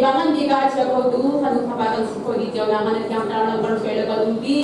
Leiba ngan bik ah a chia khotu fanu fapa kan si khawh dih cio nakhnga na thiang thlarau lam kan hruai le kan umpi.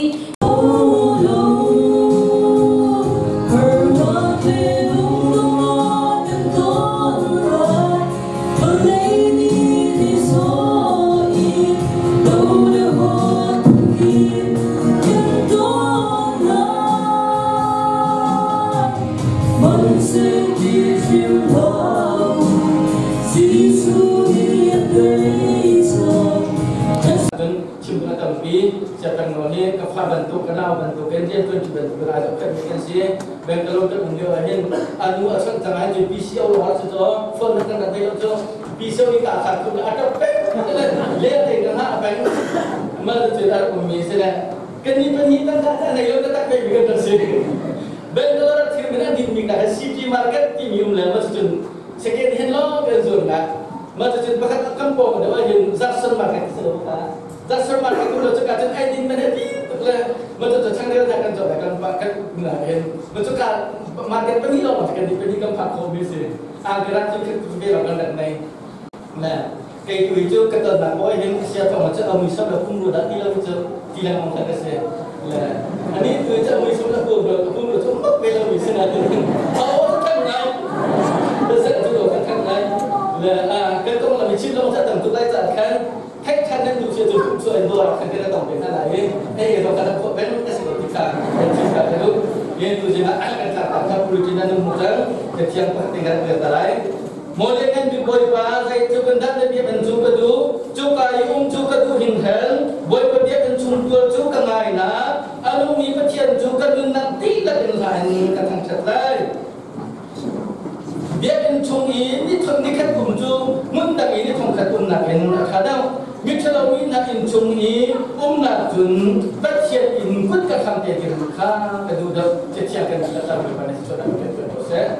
Cun chim a tampi siapeng nawl hi ka fa bantuk ka nau bantuk in riantuan bantuk in ai zohkhenhmi kan si. Bangalore kan um lio ah hin a nu a chawnh cang ahhin PCO lawng ah cu phone na kan rak nei lo cu PCO ni ka khat kum a ṭap peng le te ka ha peng mal cu a rak ummi si le kan ni pahnih tan ka ta nei lo ka tak ve mi kan rak si. Bangalore thil min an din mi ka city market timi um le ma cun second hand lawng kan zuar na ma cun pakhat kan pawng deuh ah hin Jackson market si lo ka Jackson market ku lo cu ka cun ai din man he tuk le ma cu chang rel kan zawt kan pa kan na hin ma cu ka market pahnih lawng kan di pahnih kan phak kho mi si angkara cu ve lo kan rat nei na kei tu cu ka ton nak boy hin sia thong cu amui sam la kum ru da ti lo cu ti lang ong ka se le ani tu cu amui sam la kum ru kum ru chu mak ve lo mi se na tu a o than ngai da se chu do kan than ngai le a kan tong la mi chin long cha tam tu lai chan khan thai than nan du sia chu kum chu en do ra khan kan tong pe na lai ei do kan ko ben ka se ko ti kha kan chi ka lu yen tu jina al kan tla ta kha pulu jina nu mu chang ka thiang pa ting kan ta lai Mole kan bi Bawipa zei cu kan dat na biakinn cu ka duh, cuka i um cu ka duh hringhran. Bawipa biakinn chung tual cu ka ngai na, a nungmi Pathian cu ka nunnak dihlak in hla in ka thangṭhat lai. Biakinn chung i ni nikhat um cu hmun dang i ni thongkhat umnak in a ṭha deuh. Miṭhalo mi hna inn chung i umnak cun Pathian inn kut ka hram te ding kha ka duh deuh. Cathiang kan ṭhat Bawipa nih sual an kan tuah ko seh.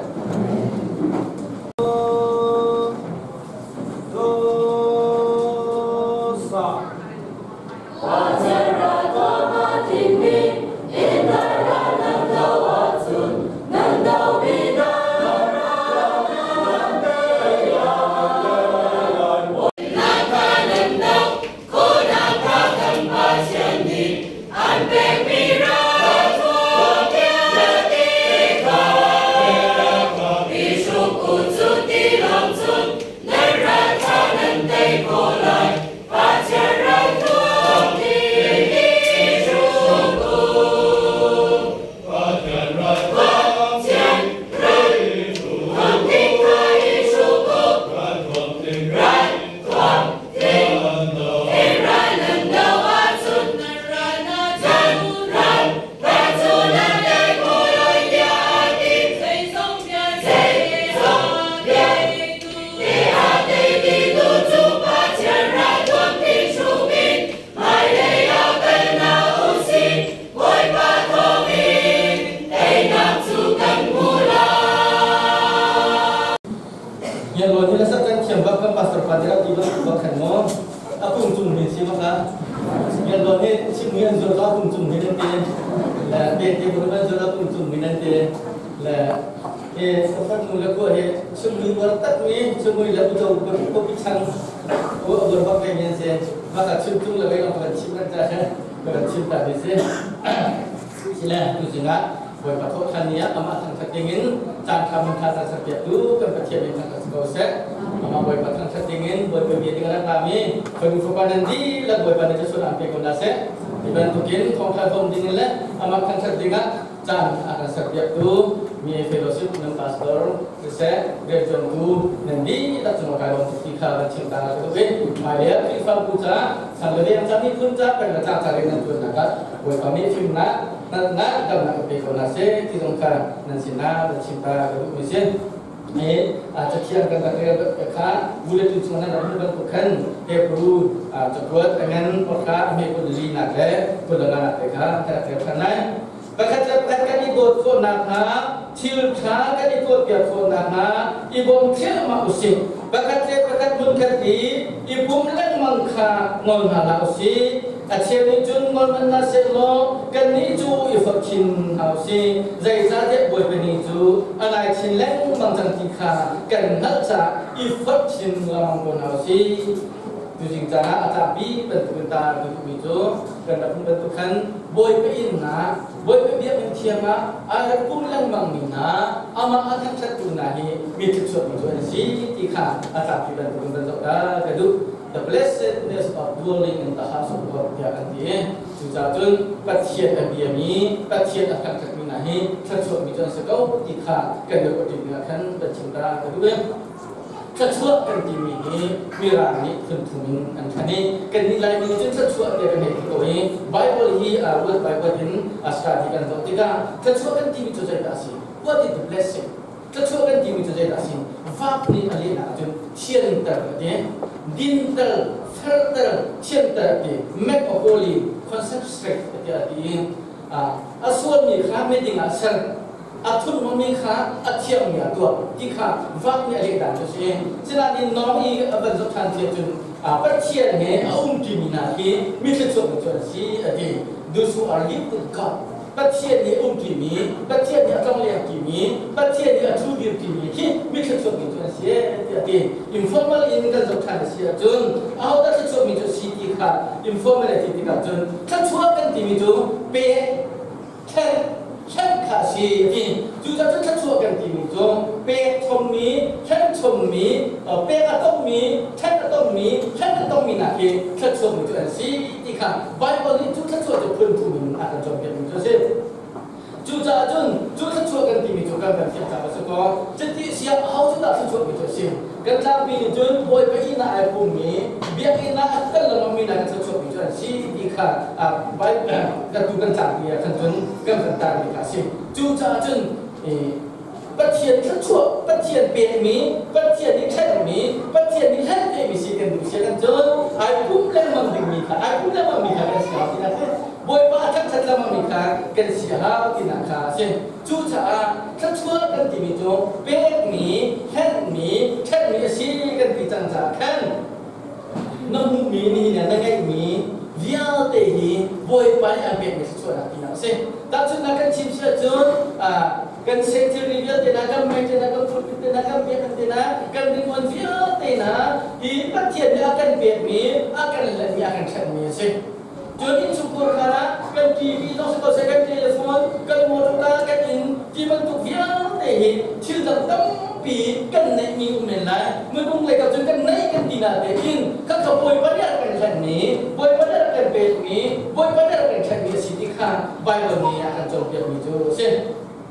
Yan lo ni la sak kan thiam bak kan pastor pa te ti bak bak khan mo a kung cung hin si bak yan lo ni chim mi an zul la kung cung hin an te la te te bu an zul la kung cung hin an te la he safar nu la ko he chim mi war tak mi chim mi la u cho ko ko pi chang o bor bak le men se bak a chim chung la ve lo kan chim kan cha he kan chim ta ni se sila tu singa Bawipa thawhṭhan ni ah amah thangṭhat dingin caan ṭha hmun ṭha caan serpiaktu kan Pathian min thangṭhat si ko seh. Amah Bawipa thangṭhat dingin Bawipa bia ding a rak rami fanu fapa nan dihlak Bawipa nih cu an pe ko hna seh. Hi bantukin thawngṭha hrawm dingin le amah thangṭhat dingah caan a kan serpiaktu mi fellowship nan pastor siseh rianṭuantu nan dihlak cungah kai lawm tuk ti kha kan chim ta ka duh i hmailei ah Khrihfabu caah sang le veng ca miphun ca peng le tlang ca rian nan ṭuannak ah Bawipa nih fimnak hngalhnak damnak ka pe ko hna seh ti zong kha nan sinah nan chim ta ka duhmi si. Hi cathiang kan rak rel kha bulletin chung nan rak hmuh bantuk khan Hebrew cakuat a ngan pakha a hme kul li nak le kul le nga nak te kha kan rak rel than lai. Pakhat le pakhat kan i dawt khawh nakhnga thil ṭha kan i tuahpiak khawh nakhnga i bawm thliahmah usih. Pakhat le pakhat hmunkhat i i pum lengmang kha ngol hna hlah usih. A cheu nih cun ngol hmanh hna sehlaw kannih cu i forh chin hna usih. Zeicahtiah Bawipa ni cu a nai chin lengmang cang ti kha kan hngalh caah i forh chin lengmang ko hna usih. Tuzing caan ah a tlakpi bantukin ta kan duhmi cu kan rak um bantuk khan Bawipa inn ah Bawipa biakinn thiang ah ai rak pum lengmang mi hna amah a thangṭhattu hna hi mi thluachuakmi cu an si ti kha a tlakpi bantukin kan zoh ta ka duh. The blessedness of dwelling in the house of God tiah an ti. Cucaah cun Pathian a biami, Pathian a thangṭhatmi hna hi thluachuakmi cu an si ko ti kha kan i ruah ṭi ah khan kan chim ta ka duh. Thluachuah kan timi hi Mirang nih phunthum in an ṭhen i kannih Laimi nih cun thluachuah tiah kan hei ti ko i Bible hi word by word in a study kan zoh tikah thluachuah kan timi cu zeidah a si? What is the blessing? Thluachuah kan timi cu zeidah a si? Vap nih a lehnak ahcun thianter a ti, dinter, ferter, thianter a ti, make a holy, consecrate a ti a ti i a sualmi kha miding ah ser a thurhnawmmi kha a thiangmi ah tuah ti kha vak nih a leh dan cu a si. Sinain nawng i a van zoh ṭhan ti ahcun Pathian he a umṭimi hna khi mi thluachuakmi cu an si a ti. Those who are live with God. Pathian nih a umṭimi, Pathian nih a tlonglengṭimi, Pathian nih a ṭhudirṭimi khi mi thluachuakmi cu an si tiah a ti. Informal in kan zoh ṭhan a si ahcun ahodah thluachuakmi cu a si ti kha informal a ti tikah cun thluachuah kan timi cu pek ṭhen ṭhen kha a si a ti. Cucaah cun thluachuah kan timi cu pek chommi, ṭhen chommi, pek a tongmi, ṭhen a tongmi, ṭhen a tongmi hna khi thluachuakmi cu an si ti kha Baibal nih cu thluachuah cu phun thum in a kan cawnpiakmi cu a si. Cucaah cun cu thluachuah kan timi cu kan kan thiam caah a si ko. Cuti siang aho cu dah thluachuahmi cu a si? Kan tlangpi nih cun Bawipa inn ah ai pummi, biakinn ah a tel lengmangmi hna kan thluachuahmi cu an si ti kha kan tu kan tlangpi ah khan cun kan kan tarmi kha a si. Cucaah cun Pathian thluachuah, Pathian pekmi, Pathian nih ṭhenmi, Pathian nih hlen mi si kan duh si kan cun ai pum lengmang dingmi kha, ai pum lengmang mi kha kan si hau tinak si. Bawipa a thangṭhat lengmang mi kha kan si hau tinak kha a si. Cucaah thluachuah kan timi cu pekmi, hlenmi, ṭhenmi a si kan ti cang caah khan na hmuhmi nihin ah na ngeihmi vialte hi Bawipa nih an pekmi thluachuahnak tinak a si. Tahchunhnak kan chim si ahcun kan thilri vialte hna, kan mei te hna, kan pulpit te hna, kan biakinn te hna, kan ringawn vialte hna hi Pathian nih a kan pekmi, a kan lenmi, a kan ṭhenmi a si. Cun innchungkhar kha kan TV zong si ko seh, kan telephone, kan motorcar, kan inn ti bantuk vialte hi thil dang tampi kan neihmi um men lai. Minung lei kap cun kan neih kan ti na te khin khakha Bawipa nih a kan hlenmi, Bawipa nih a kan pekmi, Bawipa nih a kan ṭhenmi a si ti kha Baibal nih a kan cawnpiakmi cu a si.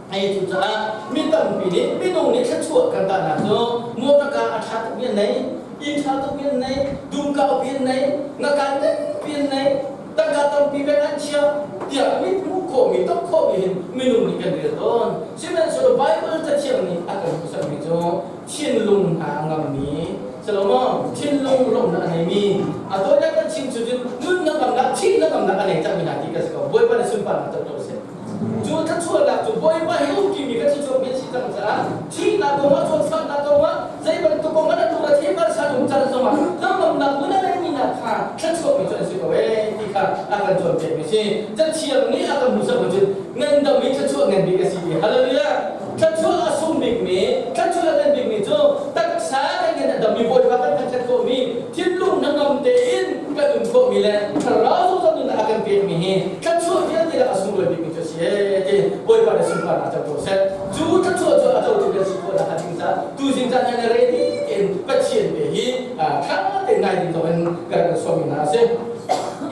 Hei cucaah mi tampi nih minung nih thluachuah kan tahnak cu motorka a ṭha tukmi an nei, inn ṭha tukmi an nei, dum kaupi an nei, ngakan nganpi an nei, tangka tampi vek an chiah tiah mit hmuh khawhmi, tok khawhmi hin minung nih kan rel tawn. Sihmanhsehlaw Baibal Cathiang nih a kan hmuhsakmi cu thinlung hna a ngammi, Salomo thinlung lawmhnak a neimi, a tawinak kan chim cu cun nunnak ngamnak, thihnak ngamnak a nei cangmi hna ti kan si ko. Bawipa nih sunparnak co ko seh. Cu thluachuahnak cu Bawipa he umṭimi kan thluachuahmi an si cang caah thihnak kongah zawtfahnak kongah zei bantuk kongah na lung a thei balsan um can zongah hnangamnak nun a neimi hna kha thluachuahmi cu an si ko ee ti kha a kan cawnpiakmi si. Cathiang nih a kan hmuhsak cun ngandam i thluachuah ngan bik a si ti. Hallelujah! Thluachuah a sung bikmi, thluachuah a ngan bikmi cu taksa kan ngan a dammi Bawipa kan thangṭhat khawhmi, thinlung hnangam tein kan um khawhmi le thlarau zungzal nunnak a kan pekmi hi thluachuah vialte lak a sunglawi bikmi cu a si ee ti Bawipa nih sunparnak co ko seh. Cu thluachuah cu a cotu kan si khawh nakhnga ding caah tuzing caan ah ready tein Pathian te hi ṭha tein ngai ding zong in kan kan sawmmi hna a si.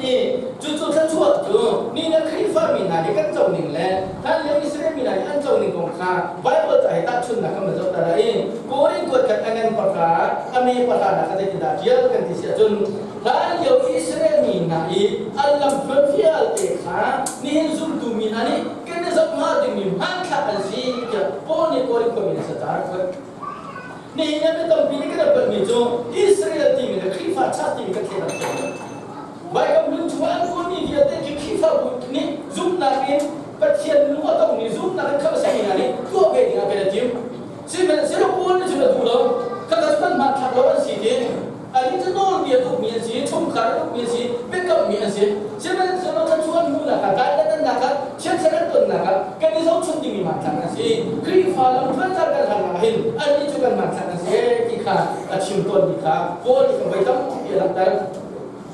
I cucu thluachuah cu ni na Khrihfa mi hna nih kan co ning le hlanlio Israel mi hna nih an co ning kong kha Bible ca he tahchunhnak kan van zoh ta lai i Korin kuat khat a ngan pahra a me pahra nak kha zeitindah ṭial kan ti si ahcun hlanlio Israel mi hna i an lamthluan vialte kha nihin zumtu mi hna nih kan i zoh hnga dingmi hmanthlak an si tiah Paul nih Korin khuami na caah rak kuat. Nihin ah mi tampi nih kan palhmi cu Israel timi le Khrihfa church timi kan thleidan thiam lo. Baibal hlun chungah an kawlmi vialte khi Khrihfabu nih zumhnak in Pathian lung a tongmi zumhnak in khamh a simi hna nih tuah ve dingah kan i tim. Sihmanhsehlaw Paul nih cun a duh lo. Khakha cu kan hmanthlak lo an si ti. Annih cu nawlbia tukmi an si, chungkhar tukmi an si, biakammi an si. Sihmanhsehlaw thluachuah an hmuhnak ah, daidannak ah, chiatser an tonnak ah kan i zohchunh dingmi hmanthlak an si. Khrihfa lamthluan kan harnak ah hin annih cu kan hmanthlak an si ti kha a chim tawnmi kha Paul nih voi tampi a langhter.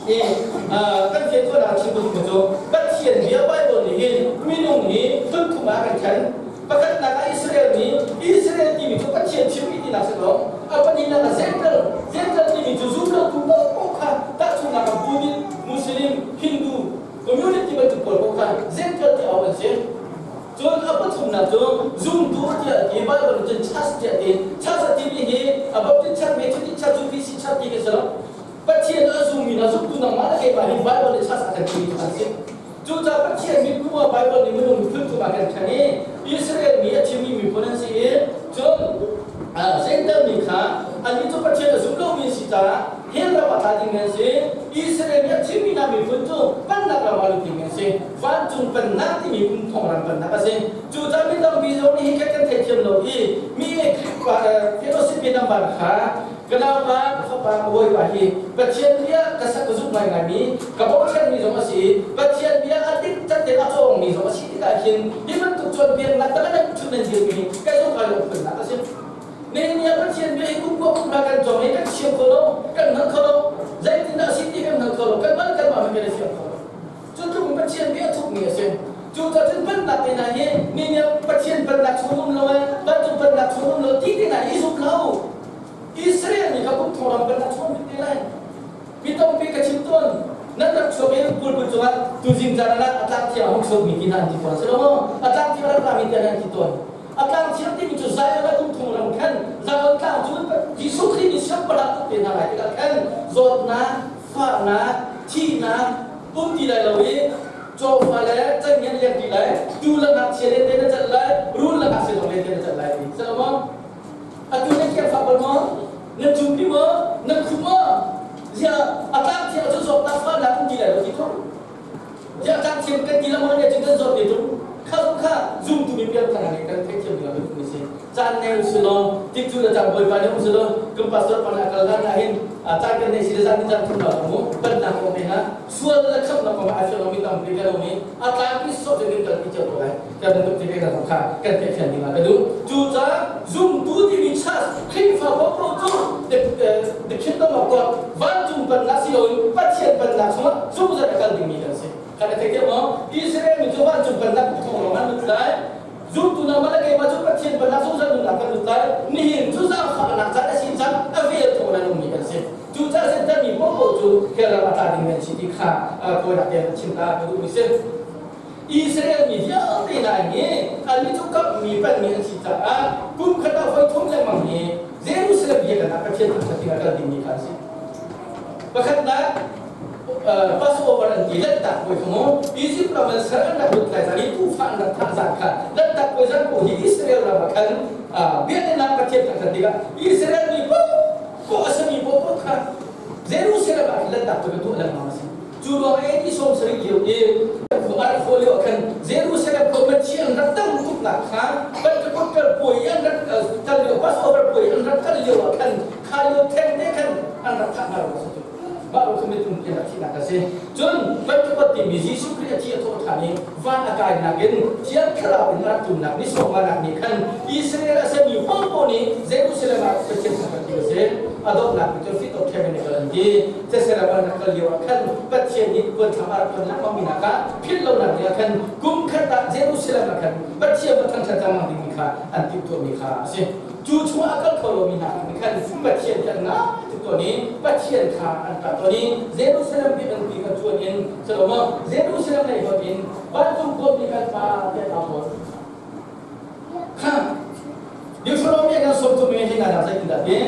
Kan fian khawhnak chim duhmi cu Pathian bia Bible nih hin minung hi phunthum ah kan ṭhen. Pakhatnak ah Israel nih Israel timi cu Pathian chimmi tinak si lo. A pahnihnak ah Gentile, Gentile timi cu zumlotu paohpaoh kha tahchunhnak ah Buddhist, Muslim, Hindu community bantuk pawl paoh kha Gentile ti auh an si. Cun a pathumnak cu zumtu tiah a ti. Bible nih cun church tiah a ti. Church a timi hi a Baptist church, Methodist church, UPC church ti kan si lo. Pathian a zummi hna zumtu nangmah le keimah hi Bible nih church a kan timi cu kan si. Cucaah Pathian mithmuh ah Bible nih minung miphun cung ah kan ṭhen i Israel mi a thimmi miphun an si i cun Gentile mi kha annih cu Pathian a zum lomi an si caah hell ram ah tla dingmi an si. Israel mi a thimmi hna miphun cu pennak ram ah lut dingmi an si. Vancung pennak timi kum thong ram pennak a si. Cucaah mi tampi zong nih hi kan theithiam lo i mi Khrihfa fellowship mi nambar kha ka naupa ka fapa ka bawipa hi Pathian bia ka sak ka zumh ngaingaimi ka bochanmi zong a si i Pathian bia a dik catte a cawngmi zong a si tikah hin hi bantuk cawnpiaknak tak nan ṭhut nan dirmi hi kai zong kai lungphunnak a si. Nehemiah Pathian bia hi kum kua kum hna kan cawng i kan thiam kho lo, kan hngal kho lo, zeitindah a si ti kan hngal kho lo, kanmah le kanmah hmanh kan i fiang kho lo. Cu tluk in Pathian bia a thukmi a si. Cucaah cun pennak te hna hi mi nih Pathian pennak chung um lo eh, vancung pennak chung um lo ti te hna i zumh hlah u. Israel nih kha kum thong ram pennak chung um te lai. Mi tampi ka chim tawn. Nan rak chuak i pulput cungah tuzing caan ah a tlak thiang hung chuakmi ti hna an ti tawn. Si lo maw? A tlak thiang rak rami te hna an ti tawn. A tlang thiang timi cu Zion ah kum thong ram khan Zion tlang cu Jesuh Khrih nih siangpahrang tuk te hna lai tikah khan zawtnak, fahnak, thihnak um ti lai lo i cawfa le cenghngia liang ti lai, tuu le ngakchia len te na celh lai, rul le ngakchia zong len te na celh lai ti. Si lo maw? Atu na thiang fak bal maw? Na cumpi maw? Na khum maw? Ziah a tlang thiang cu zawtnak fahnak um ti lai lo ti ko. Ziah tlang thiang kan ti lengmang ne cun kan zawt te tung. Kha kha zumtu mi piangthar nih kan theihthiam ding ah kan si. Caan nei u si law, tik cu le caan Bawipa nih um si law, kan pastor pa nih a kal hlan ah hin caan kan nei si le zan ni caan thum lo mu pannak kong te hna sual le khamhnak kong ah a fiang lomi tampi kan um i a tlangpi sawh cu kan kalpi cio ko lai. Kan bantuk te kan kha kan theihfian ding ah ka duh. Cucaah zumtu timi church Khrihfa paohpaoh cu the kingdom of God vancung pennak si loin Pathian pennak chungah zungzal a kal dingmi kan si. Kan i thei maw? Israel mi cu vancung pennak thong lawng an lut lai. Zumtu nangmah le keimah cu Pathian pennak zungzal nunnak kan lut lai. Nihin cu zaangfahnak caan a si cang, a vel thawng in a nungmi kan si. Cucaah Satan mi paohpaoh cu hell ram a tla dingmi an si ti kha kawinak te chim ta ka duhmi si. Israel mi vialte hna hi annih cu kamhmi panmi an si caah kum khat ah voi thum lengmang hi Jerusalem biakinn ah Pathian thangṭhat ding ah kal dingmi kha an si. Pakhatnak Passover an ti Lanhtak puai kha mu Egypt ram an sal an rak lut lai zan i tuufa an rak thah zan kha Lanhtak puai zan ko hi Israel ram ah khan biakinn ah Pathian thangṭhat tikah Israel mi paohpaoh a sami paohpaoh kha Jerusalem ah khan Lanhtak puai kha tuah lengmang a si. Cu ruang AD 70 lio i a rak hawh lio ah khan Jerusalem khua Pathian rak tam tuknak kha Pentecost puai an rak kal lio Passover puai an rak kal lio ah khan kha lio theng te khan an rak thah hna lo a si cu. Mah ro cu mitum tiang a thihnak a si. Cun Pentecost timi Jesuh Khrih a thi a thawh ṭhan i van a kainak in Thiang Thlarau in a rak tlunnak ni sawmnganak nih khan Israel a simi paohpaoh nih Jerusalem ah Pathian thangṭhat ti a si. A donghnak cu Feast of Tabernacle an ti. Caesarea an rak kal lio ah khan Pathian nih puanthlam a rak ton lengmang mi hna kha philh lonak ding ah khan kum khat ah Jerusalem ah khan Pathian va thangṭhat lengmang dingmi kha an timhtuahmi kha a si. Cu chungah a kal kho lomi hna nih khan Pathian kha an ngai tuk tawn i Pathian kha an ṭah tawn i Jerusalem biakinn kha cuan in Salomo Jerusalem lei hoih in vancung khuami kan pa tiah aa tawn. Kha Deuteronomy kan sawm tu mi hi na zeitindah ti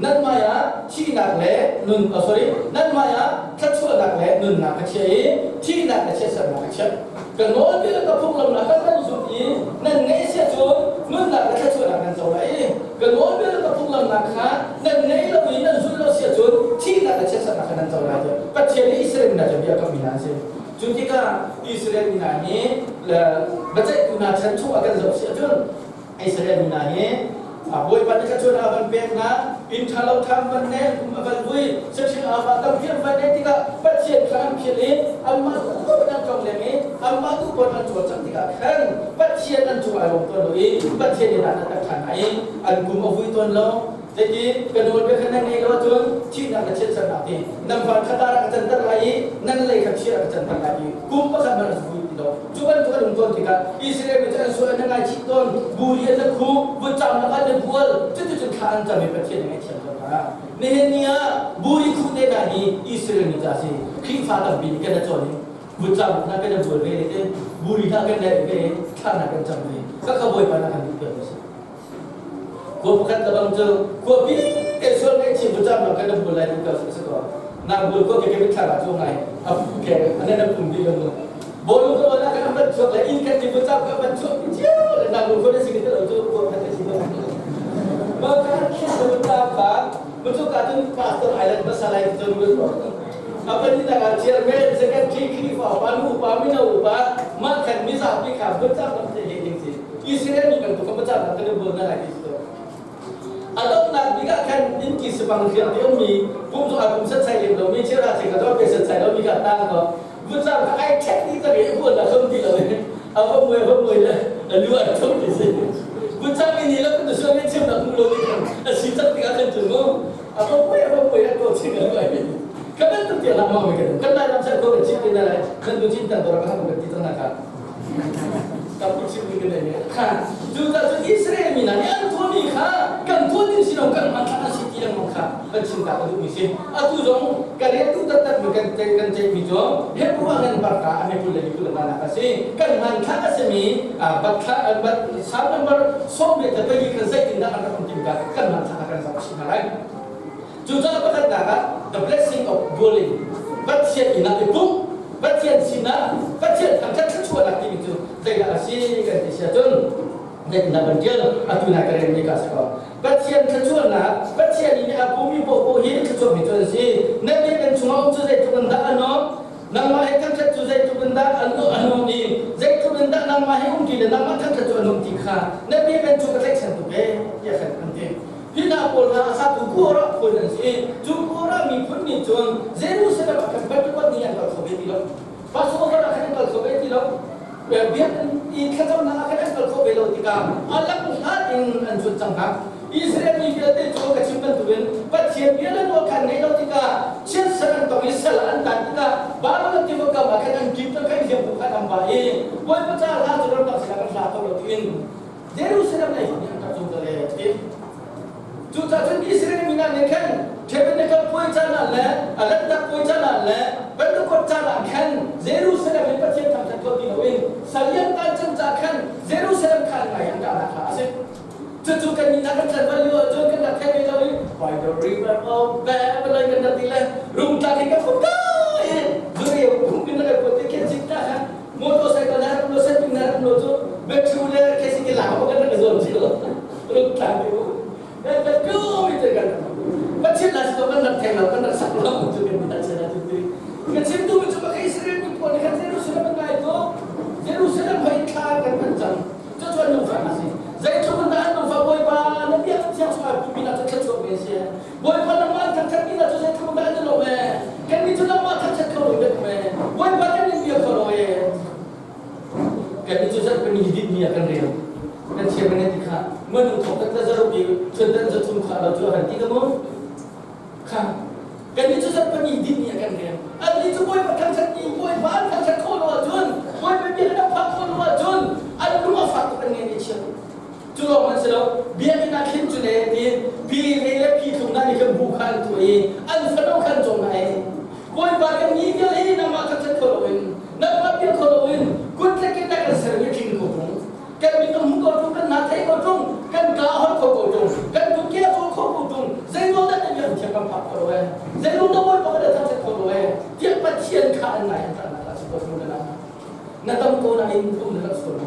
nan hmai ah thihnak le nun oh sorry nan hmai ah thluachuahnak le nunnak ka chiah i thihnak le chiatsernak ka chiah ka nawlbia le ka phunglam na kan nan zumh i nan ngeih sia cun nunnak le thluachuahnak nan co lai i ka nawlbia le ka phunglamnak kha nan ngei lo i nan zulh lo sia cun thihnak le chiatsernak kha nan co lai tiah Pathian nih Israel mi hna cu bia kammi hna an si. Cu tikah Israel mi hna hi biaceihtu hna chan chungah kan zoh si ahcun Israel mi hna hi Bawipa nih thluachuah a van pek hna, inn ṭha lo ṭha an van ne, kum a van vui, saṭhil aa va tam an van ne tikah Pathian kha an philh i anmah duh paoh in an tlong leng i anmah duh paoh in an cawlcangh tikah khan Pathian an cung ai lawm tawn lo i Pathian nih dan a tat ṭhan hna i an kum a vui tawn lo. Zeiti ka nawl bia kha nan ngaih lo ahcun thihnak le chiatsernak ti nan van kha tar ah ka canter lai i nan lei kha thir ah ka canter lai i kum pakhat hmanh a vui ti lo. Cu bantuk an um tawn tikah Israel mi cu an sual an ngaichih tawn, buri an khu, vutcam lakah an i bual, cuticun thla an cam i Pathian a ngaihthiam tawn hna. Nihin ni ah buri khuh te hna hi Israel mi ca si. Khrihfa tampi nih kan i cawn i vutcam hna kan i bual ve te, buri hna kan laih ve i thla hna kan cam ve. Khakha Bawipa na kan duh piak mi si. Khua pakhat le bang cu khuapi te sual ngaihchih vutcam lam kan i bual lai ti ka si ko. Nang bual ko ke ke mitthla ah cu ngai a pu ke anan a pum dih lo. Bawlung ka wala kan ban chuak le inn kan ti vutcam ka ban chuak cio le nang bual ko na si ke lo cu khua khat si ko. Ma ka khin vutcam ka mucu ka cun pastor island masalai cun apa ni tak chairman secretary Khrifa upa nu upa mino upa mah khan mizapi kha vutcam lam te he ding si. Israel mi bantuk kan vutcam lam kan bual na lai ti si. A donghnak bik ah khan innki sipang hriang ti ummi pum cu a pum setsai lem lomi chira chik a dor pe setsai lomi kha tang ko vutcam kha ai ṭhek ti tak i bual na som ti lo i a va muai va muai le a lu an thum ti si vutcam i ni lo kan sual ne chim nak mu lo ni kan a si tak tikah kan cun mu a va muai a va muai a ko ching a lu ai kan bantuk tiang lam mi kan kan lai lam sal ko kan chim te lai kan du chin tan dor ka kan ti tang na ka Tampi chim ding kan nei. Kha cucaah cun Israel mi hna nih an tuahmi kha kan tuah ding si lo kan hmanthlak an si ti lengmang kha kan chim ta ka duhmi si. Atu zong ka reltu taktak mi kan kan ceihmi cu Hebrew ah kan barka a mepul le mipul a si. Kan hmanthlak a simi batthla bat Psalm number 74 khan zeitindah an rak um tim ka kan hmanthlak ah kan zoh chih hna lai. Cucaah pakhatnak ah the blessing of dwelling Pathian inn ah i pumh Pathian sinah Pathian thangṭhat thluachuahnak timi cu zeidah a si kan ti si ahcun zeitindah kan ṭial atu nai ka relmi ka si ko. Pathian thluachuahnak Pathian inn i a pummi paohpaoh hi thluachuahmi cu an si. Na biakinn chungah um cu zeitluk in dah a nuam nangmah he thangṭhat cu zeitluk in dah a nuam i zeitluk in dah nangmah he umṭi le nangmah thangṭhat cu a nuam ti kha na biakinn cu ka tlaihchan tuk ee tiah khan an ti. Hi hna pawl hna a satu Korah phun an si i cu Korah miphun nih cun Jerusalem ah khan Pentecost ni an kal kho ve ti lo. Passover ah khan an kal kho ve ti lo. Biakinn i thlacamnak ah khan an kal kho ve lo tikah a langhlat in an zun cang hna. Israel mi vialte cu ka chim bantukin Pathian bia le nawl kha an ngaih lo tikah chiatser an tong i sal an tan tikah Babylon tiva kam ah khan an kip khan hliampu khan an va i Bawipa ca hla cu ramdang sinah kan hla kho lo tiin Jerusalem lei nih an rak zung le ti. Cucaah cun Israel mi hna nih khan Tabernacle puai caan ah le a Lanhtak puai caan ah le Pentecost caan ah khan Jerusalem in Pathian thangṭhat kho ti loin salian tan cang caah khan Jerusalem kha an ngai an kahnak kha a si. Cucu kan nih kan ṭan bal lio ahcun kan rak theih ve lo i by the river of Babylon kan rak ti le rungtlang hi kan fuk kai i zureu kum in rak put ti khin sik ta khan motorcycle na rak lo setting na rak lo cu battery le khesi ke lang kan rak zon chi lo rung tlang ti kan kan ku mi te kan Pathian la si kan rak theng lo kan rak sak lo cu kan ta chana tu ti kan chim tu mi cu ka Israel mi pawl khan Jerusalem an ngai ko Jerusalem hoi thla kan kan cang cu cu an lungfah a si zeitluk in dah an lungfah Bawipa na bia thiang sungah pumpi na cu thluachuah ve si Bawipa nangmah an thangṭhat mi hna cu zeitluk dah an i lawm ee. Kannih cu nangmah thangṭhat kho lo kan um ee. Bawipa kan in bia kho lo ee. Kannih cu zarhpini hi dinh ni ah kan rel. Kan chia kan ti kha manung thawk kan zaruk i chundan zathum kha lo cu a kan ti ka mu. Kha kannih cu zarhpini dinh ni ah kan rel. Annih cu Bawipa thangṭhat ni Bawipa an thangṭhat kho lo ahcun Bawipa bia an phak kho lo ahcun an lung a fak tuk an ngen i chia. Cu lawng an si lo, biakinn ah khin cu le ti pi le le phi thlung hna nih khan bu kha an tuah i an fano kha an cawm hna i Bawipa kan ni vial hi nangmah kha that kho loin nangmah bia kho loin kut le ke kan sermi tling ko tung kan mit hmu ko tung kan hna thei ko tung kan ka hol kho ko tung kan kut ke a cawl kho ko tung zeiruang dah kan biak thiam kan phak kho lo e zeiruang dah Bawipa kan thangṭhat kho lo e tiah Pathian kha an ngai an ṭahnak ah si ko tung na na tam ko nain kum na kan sual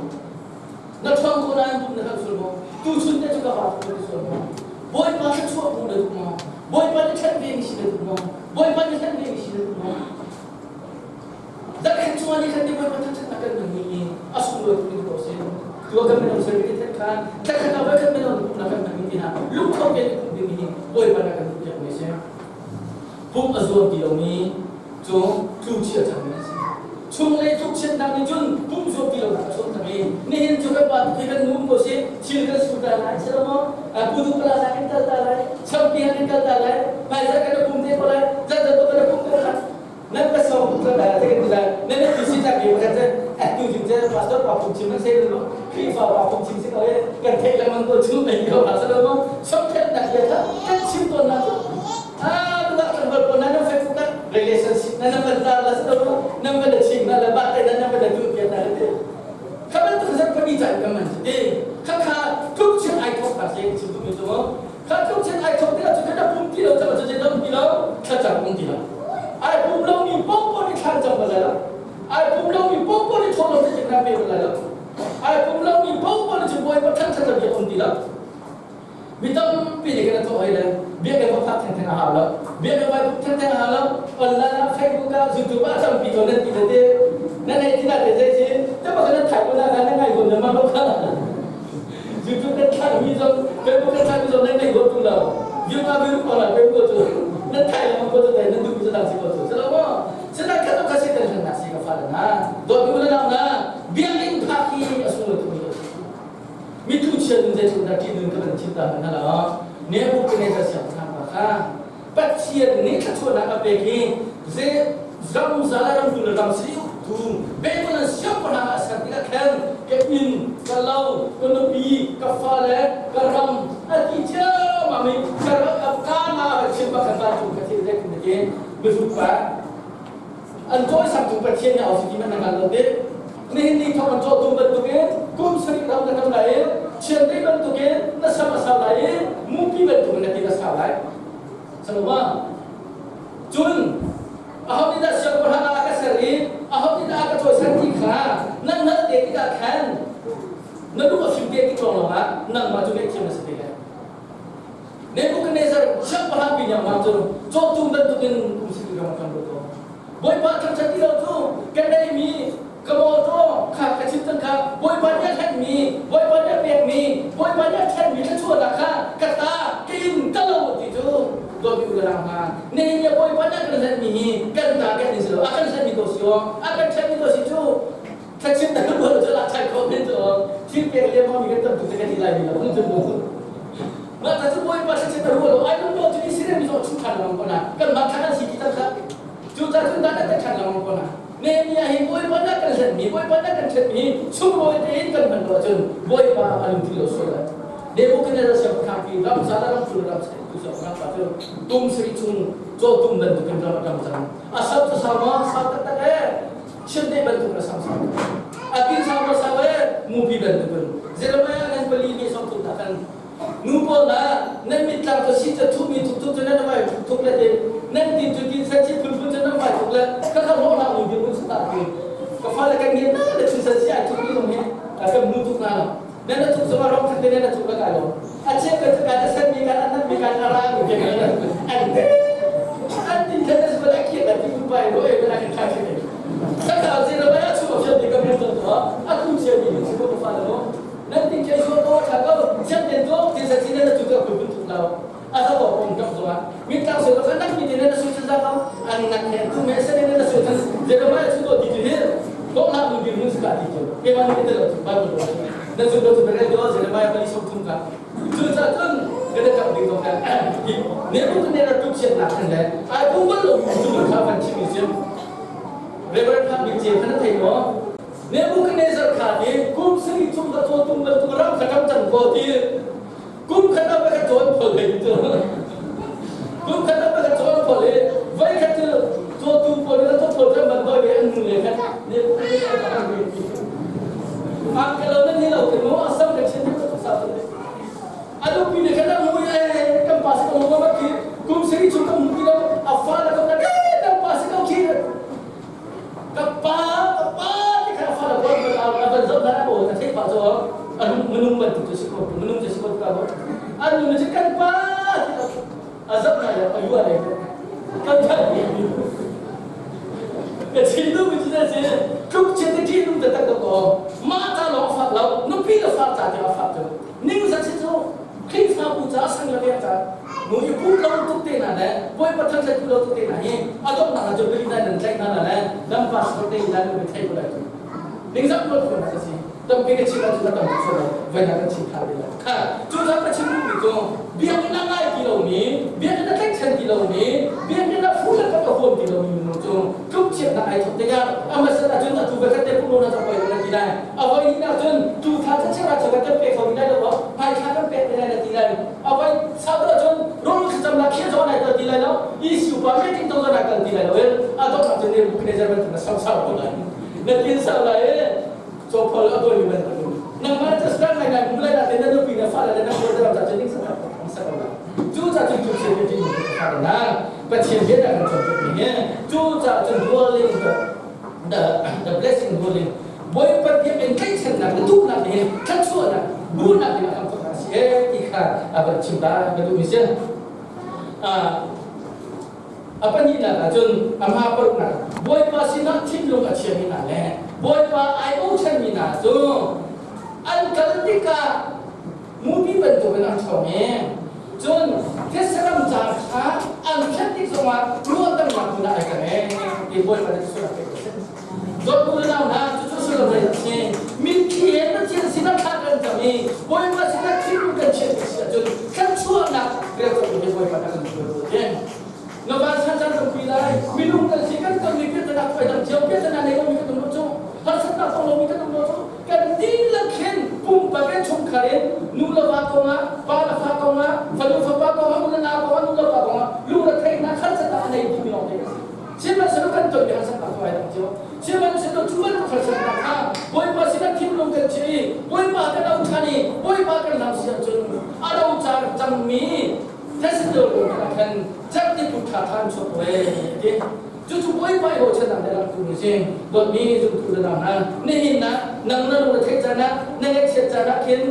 Na ṭhawng ko nain pum na kan sul maw? Tuchun te cu ka va tu na sual maw? Bawipa thluachuah hmu na duh maw? Bawipa nih ṭhen ve mi si na duh maw? Bawipa nih hlen ve mi si na duh maw? Zarhkhat chungah ni khat ni Bawipa thangṭhatnak kan hman mi hi a sunglawi tuk in ko si. Tu kan minung service that khan thlakhat ah voikhat minung pumnak kan hman mi ti hna lungtho tein pum ding hi Bawipa na kan duh piak mi si. Pum a zuam ti lomi cu tluchia cangmi an si. Chunglei tlukchiatnak nih cun pum zuam ti lonak a chuahter i nihin cu kan pa khi kan nu ko si thil kan su ta lai si lo maw pudu pala sa kan tal ta lai. mi pakhat cu atu cu cu pastor pa phungchim nan sei lo Khrihfa pa phungchim si ko i kan theih lengmang ko cu mei ko hna sa lo sokphennak bia kha kan chim tawn na cu ah tuah kan bal ko na nan Facebook ah relationship na nan van tar la sa lo nan van chim na la ba te na nan van tu pian na te kha bantuk zat pani caan kan man ti kha kha tluk chin ai thok ta se chim tu mi cu kha tluk chin ai thok ti cu kha pum ti lo cha chu dam ti lo thla cam um ti lo ai pum lo mi pom pom ni thlan cam ba la ai pum lo mi pom pom ni thon lo te na pe ba la ai pum lo mi pom pom ni chu boi pa than than bi um ti lo mi tampi nih kan thawh hoi le biakinn va phak thengtheng a hau lo biakinn vai phak thengtheng a hau lo online ah Facebook ah YouTube ah tampi ko nan ti tete nan hei ti na te zei si te bak nan thai ko na nan ngai ko na ma lo kha YouTube nan thai mi zong Facebook nan thai mi zong nan ngai ko tu lo view ma view ko la Facebook ko chu nan thai lo ko chu te nan duh mi chu dang si ko chu se lo mo se na kha to kha si ten na si ka fa na do mi na na biakinn phak hi a sung lo tu Mitu chia nun zeitluk dah ṭih nun ka van chim ta hmanh hna Nebuchadnezzar siangpahrang pa kha Pathian nih thluachuahnak a pek i ze ram za le ram tu le ram si uktu Babylon siangpahrang ah a ser tikah khan ka inn ka lo ka nupi ka fale ka ram a ti ciammam i ka ka na a chim bak khan vancung ka thil zeitin na ti mihrut pa an cawisangtu Pathian nih a si ti hmanh na hngal lo ti nihin ni thawng an cawhtu bantukin kum sarih ram na kam lai i chiandeih bantukin na sam a sau lai i mupi bantukin na ti a sau lai saloma cun aho nih dah siangpahrang ah a ka ser i aho nih dah a ka cawisan ti kha nan hngalh te tikah khan na lung a fim te tik lawng ah nangmah cu ngaihthiam na si te lai Nebuchadnezzar siangpahrang pi nih mah cu cawtum bantukin kum sili ram a kan lut Bawipa thangṭhat ti lo cu ka neimi ka mawṭaw kha ka chim cang kha Bawipa nih a hlenmi Bawipa nih a pekmi Bawipa nih a ṭhenmi thluachuahnak kha ka ta ka inn ka lo ti cu dawtmi u le nau hna nihin ni Bawipa nih a kan hlenmi hi kan ta kan in si lo a kan hlenmi ko si aw a kan ṭhenmi ko si cu thlachin na rual cu la thai kho men cu thil pek liam mi kan tam tu te kan ti lai mi lo hun cun mah ta cu bawipa thlachin na rual lo ai lung lo cu Israel mi zong chung than lang ko na kan mah than an si ti tak kha cu ta cun dan ta than lang ko na Nehemiah hi bawipa na kan hlen mi bawipa na kan ṭhen mi sunglawi tein kan hman lo ahcun bawipa a lungthin lo sual lai Nebuchadnezzar siangpahrang pi ram za ram tul ram sai tu siangpahrang pa cu tum sari chung caw tum bantukin ram a ram cang a sau cu sau ma sau taktak e Chiandeih bantuk na sam sau. A tin sau ma sau e mupi bantuk in. Jeremiah ngan pali ni song thuk ta kan nu pawl na nan mitlang cu si ca thu mi thuk thuk cu nan vai thuk thuk le tin nan tin cu tin san si phun phun cu nan vai thuk le ka kha ro la mu bi mun sa ta ti ka fa le kan ngen na le chun san si ai thuk mi zong hi kan mu thuk na lo nan na thuk zong a rong khat te nan na thuk la kai lo a che ka ka ta san mi kan an mi kan ara mi ke kan an an tin khan na bala ki na ti ku pai ro e bala kan tha ke ka ka je na ba chu option ni ka mu to to a ku che mi ni ko fa lo nan tin ke so to tha ko chen den to ti sa chin na chu ka ku tu lo a sa ko pom kap zo mi tang so to kan nak mi tin na su chen za ka an nak he tu me se ne na su chen je na ba chu to ti ti he to la mu bi mun ska ti ti ke ma ni te lo ba lo na zu to bere do Jeremiah pali som thum ka cu ca cun kan kap ding ko kan ne bu ne ra tuk chiat nak khan le ai pung bal lo mu chu kha van chim sim Reverend Khan Big Che khan thei mo Nebuchadnezzar kha ti kum sari chung ka chaw tum bal tu ram kha tam chan ko ti kum khat ba ka chawn phol hei chu kum khat ba ka chawn phol he vai khat chu chaw tum phol le to phol ram ban doi ve an nu le khat Nebuchadnezzar kha ang kalau nan hi lo ke mo asam ka chin ko sa to anu pi ne kana mu ye kam pas ko mo ma ki kum seri chu kam mu ki lo afa la ko na kam pas ko ki ka pa ka pa ti kha fa la ko ka ka ban zo na ko ka thei pa zo anu munung ban tu si ko munung si ko ka ko anu ni kan pa ti azab na ya ayu ale kan tha ka chin du mi chu se tluk chen te thi nung ta tak ko ma ta lo fa lo nu pi lo fa ta ti fa tu ning za chi chu Khrihfabu ca sang le vek ca nu i pu lo tuk te na le poi pathan sai pu lo tuk te na hi adok na chu bili na nan tlaih na na le dam pastor te na nu thei ko lai chu ning zak lo ko na si tampi ka chim ahcun a tam tuk sual voi na kan chim than te lai kha cu ca ka chim duhmi cu biakinn a ngai ti lomi biakinn a tlaihchan ti lomi biakinn a fu le ka huam ti lomi minung cu tluk chiatnak ai thawk tikah a hmasa ahcun atu va khat te pum na cak na ti lai. A voi hnihnak cun tu thla cu cheuhra cheuhra kan pe kho ti lai lo, hmai thla kan pek te lai na ti lai. A voi sau deuh cun rawl thlacamnak khiah zong nai tel ti lai lo, issue pa meeting tong zong nai tel ti lai lo. A donghnak cun Nebuchadnezzar bantuk na sau sau ko lai. Na tin sau lai i cawphol a dawi bantuk nangmah cu stan ngai ngai mu lai na te na nupi na fale le na hawi te ca cu ning sak sak ko lai. Cu ca cun cu sia ti na Pathian bia dah kan cawnpiak mi hi cu ca cun dwelling the blessing dwelling Bawipa biakinn tlaihchannak le duhnak nih hin thluachuahnak duhnak in a kan thawk si e ti kha a van chim ta ka duhmi si. A pahnihnak ahcun a hma paruknak Bawipa sinah thinlung a chiami hna le Bawipa ai bochanmi hna cu an kal tikah mupi bantukin an ṭhawng i cun thetse-ram car kha an thlet tik zongah ruahdamnak hmun ah ai kang e ti Bawipa nih sullam pek a si. Dawtku le nau hna, cucu sullam rei a si. Mitthli he Pathian sinah thla kan cam i Bawipa sinah thinlung kan chiah tik si ahcun thluachuahnak relcawk hi Bawipa nih a kan hruai ko ti. Na van chan chan kan pui lai. Minung kan si kan ton mi piahtana khuai cio piahtana nei lomi kan um lo cu. Harsatnak tong lomi kan um lo cu. Kan dihlak hin pumpak in chungkhar in nu le va kongah, pa le fa kongah, fanu fapa kongah, u le nau kongah, nu le pa kongah lungretheihnak harsatnak a nei dihmi lawng te kan si. Sihmanhsehlaw kan tonmi harsatnak cu ai dang cio. Sihmanhsehlaw cu bantuk harsatnak kha Bawipa sinah thinlung kan chiah i Bawipa kan auh ṭhan i Bawipa kan hlam si ahcun a rocar cangmi thesito lung ah khan cerhti put ṭha ṭha an chuak ko ee ti. Cucu Bawipa i bochannak le langtu ni si. Dawtmi zumtu le nau hna, nihin ah nang na lung na theih caan ah, na ngaihchiat caan ah khin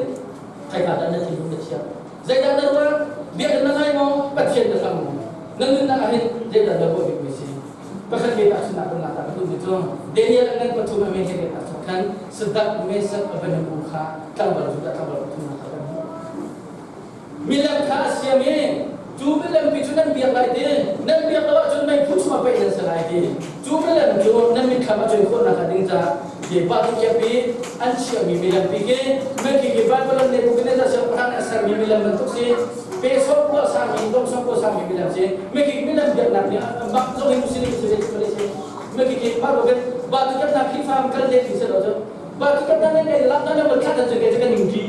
khoika dah na thinlung na chiah? Zeidah na ruah? Biakinn na ngai maw? Pathian na hlam maw? Na nunnak ah hin zeidah na ruah bikmi si? Pakhat ve tahchunhnak kan lak ta ka duhmi cu Daniel a ngan pathum a men he tahchunh khan Sadak, Mesak, Abednego kha tlangval Judah tlangval pathum hna kha kan hmuh. Milem kha a siam i cu milem pi cu nan biak lai ti, nan biak lo ahcun meiphu chungah paih nan si lai ti. Cu milem cu nan mitthlam a cuai khawh nakhnga ding caah pa tu pi an chiahmi milem pi khi meki ki Babylon Nebuchadnezzar siangpahrang nih a sermi milem bantuk si pe sawm kua sangmi dong sawm kua sangmi milem si meki milem biaknak nih mak zong in muslim si si meki ki pa ko ba tu kan na Khrihfa kal le ti se lo cu ba tu kan na ne lak na na khat cu ke kan ning ti